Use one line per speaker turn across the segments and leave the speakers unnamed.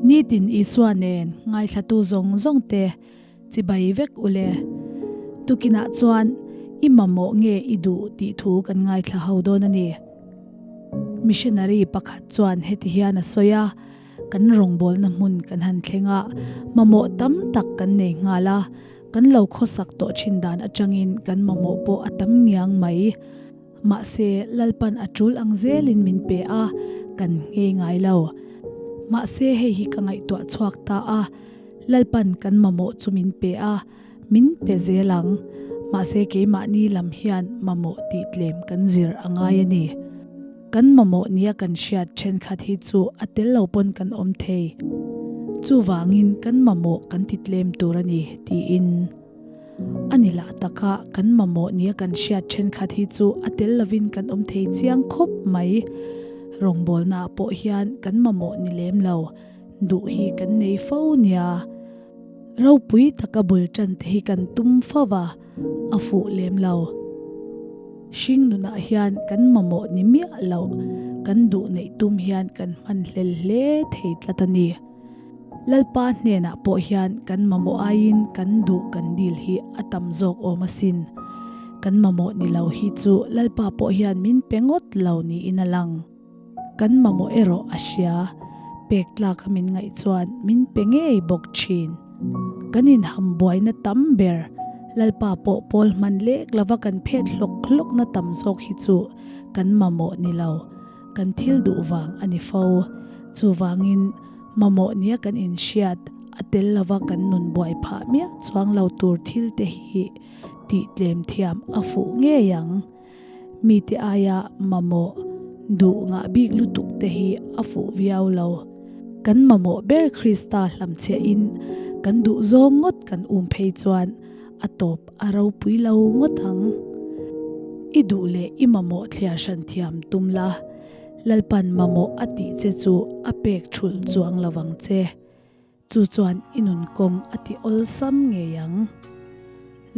Nitin Isua nen ngaithlatu zawng zawng te chibai vek ule. Tukinah chuan i mamawh nge i duh tih thu kan ngaithla ho dawn a ni. Missionary pakhat chuan heti hian a sawi a, Kan rawngbawlna hmun kan han thleng a, mamawh tam tak kan nei nghal a, kan lo khawsak tawh thin dan atangin kan mamawh pawh a tam ngiang mai. Mahse, Lalpan a tul ang zelin min pe a, kan nghei ngai lo. Mahse, hei hi ka ngaihtuah chhuak ta a, Lalpan kan mamawh chu min pe a, min pe zel ang. Mahse, keimahni lam hian mamawh tih tlem kan zir a ngai a ni. Kan mamawh nia kan hriat thenkhat hi chu a tel lo pawn kan awm thei. Chuvangin kan mamawh kan ti tlem tur a ni, tiin. A ni lah taka kan mamawh nia kan hriat thenkhat hi chu a tel lovin kan awm thei chiang khawp mai. Rawngbawlnaah pawh hian kan mamawh ni lem lo, duh hi kan nei fo nia. Ropui taka bul tan te hi kan tum fo va, a fuh lem lo. Hring nunah hian kan mamawh ni miah loh, kan duh neih tum hian kan hman hlel hle thei tlat a ni. Lalpa hnenah pawh hian kan mamawh aiin kan duh kan dil hi a tam zawk awm asin. Kan mamawh ni lo hi chu Lalpa pawh hian min pe ngawt lo niin a lang. Kan mamawh erawh a hria, pek tlaka min ngaih chuan min pe ngei bawk thin. Kan inham buaina tam ber, Lalpa pawh pawl hman lek lova kan phet hlawk hlawkna tam zawk hi chu kan mamawh ni lo. Kan thil duh vang a ni fo. Chuvangin, mamawh nia kan inhriat, a tel lova kan nun buai phah miah chuang lo tur thil te hi tih tlem thiam a fuh ngei ang. Mite aia mamawh duh ngah bik lutuk te hi a fuh viau lo. Kan mamawh ber Krista hlamchhiahin kan duh zawng ngawt kan um phei chuan a tawp a ropui lo ngawt ang. I duh leh i mamawh thliar hran thiam tum la, Lalpan mamawh a tih che chu a pek thulh chuang lo vang che. Chu chuan i nun kawng a ti awlsam ngei ang.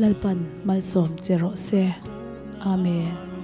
Lalpan malsawm che rawh se. Amen.